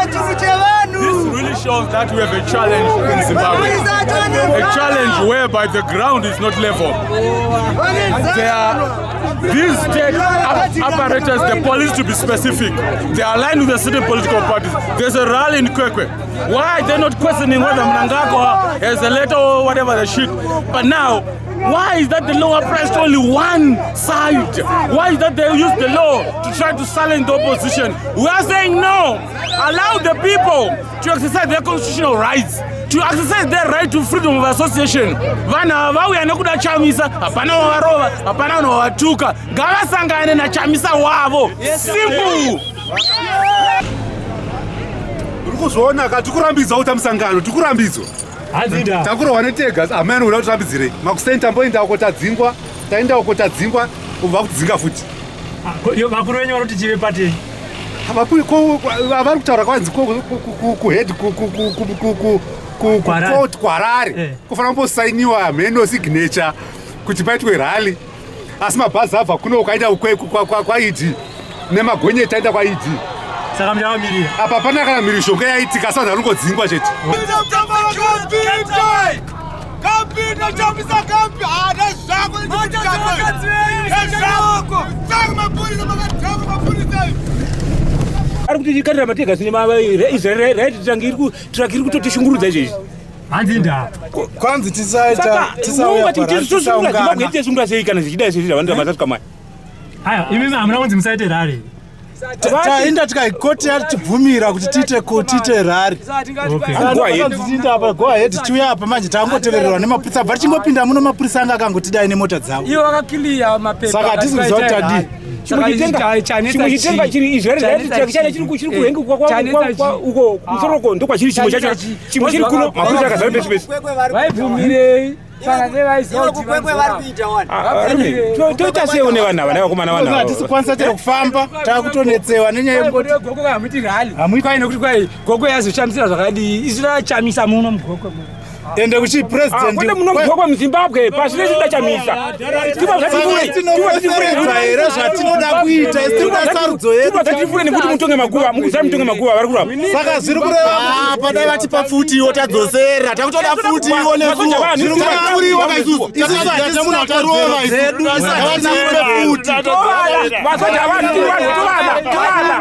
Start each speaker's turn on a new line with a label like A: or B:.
A: This really shows that we have a challenge in Zimbabwe. A challenge whereby the ground is not level. There are these state apparatus, the police to be specific, they are aligned with the certain political parties. There's a rally in Kwekwe. Why are they not questioning whether Mnangagwa has a letter or whatever the shit? But now, why is that the law applies to only one side? Why is that they use the law to try to silence the opposition? We are saying no. Allow the people to exercise their constitutional rights, to exercise their right to freedom of association. Vanhu ava vauya nekuda Chamisa, hapana wavarova, hapana vanhu vavatuka. Ngavasangane naChamisa wavo. Simple.
B: Uri kuzviona ka, tikurambidzwa kuita musangano, tikurambidzwa. Takurohwa netega, amene uda kutirambidzirei? Makuseni tamboenda uko tadzingwa, taenda uko tadzingwa, ubva kudzinga futi.
C: Vakuru venyu vanoti chive patei?
B: Vari kutaura kwanzi kuhead kukoti kuHarare kufanira kumbosainiwa mheno signature kuti paitwe rally, asi mabhazi abva kuno ukaenda kwaED nemagonyeti aenda kwaED.
C: Saka muchavamirira?
B: Apa pana kana mhirizhonga yaitika, asi vanhu vanongodzingwa chete.
D: Kapinda Chamisa kampi hana zvako nezvako mapurisa makadhama mapurisa.
E: Ari kuti kandira mateargas right truck iri kutotishungurudza izvezvi.
C: Hanzi nda
F: Kwanzi tisaita
E: tisauya Zimbabwe tisungura sei kana zvichidai sezvi zvavanoita masasvika mai?
C: Aya, imi hamuna kunzi musaite rally?
F: Taenda tikaikoti yatibvumira kuti tiite rally. Tiite apa, go ahead. Tiuya apa manje tangotevererwa nemapurisa, bva tichingopinda muno mapurisa anga akangotidai nemota dzavo.
G: Ivo vakakiliya mapepa.
F: Saka hatisi kuziva kuti tadii.
E: Chimwe chitenga chiri Israel truck chana chiri kuhengi uko kumusoro ndokwachiri. Chimwe chacho, chimwe chiri kuno, mapurisa akazara pesi pesi.
G: Vaibvumirei kana nevaiziva kuti
E: Toita seiwo nevanhu ava nevakomana vanhu ava?
F: Hatisi kukwanisa chero kufamba, takutonetsewa nenyaya yekungoti
G: Gokwe hamuiti rally kwai nekuti kwai Gokwe yazoshamisira zvakadii? Isu tachamisa muno muGokwe muno.
F: Ende kuchi
E: Kwete muno muGokwe, muZimbabwe pasi rese tidachamisa.
F: Presidentinoeredza here zvatinoda kuita? Isi tinoda sarudzo yedu.
E: Tifure nekuti mutonge makuva, mukuzai mutonge makuva vari kurapa.
F: Saka zviri kureva
H: Padai vatipa pfuti iwo tadzosera, takutoda pfuti iwo nesutakapfuriwa kaisusu, isusu hatisina kodzero dzedu, ngavatipe pfuti.
E: Vasoja vanhu tiri vanhu, tovada tovada.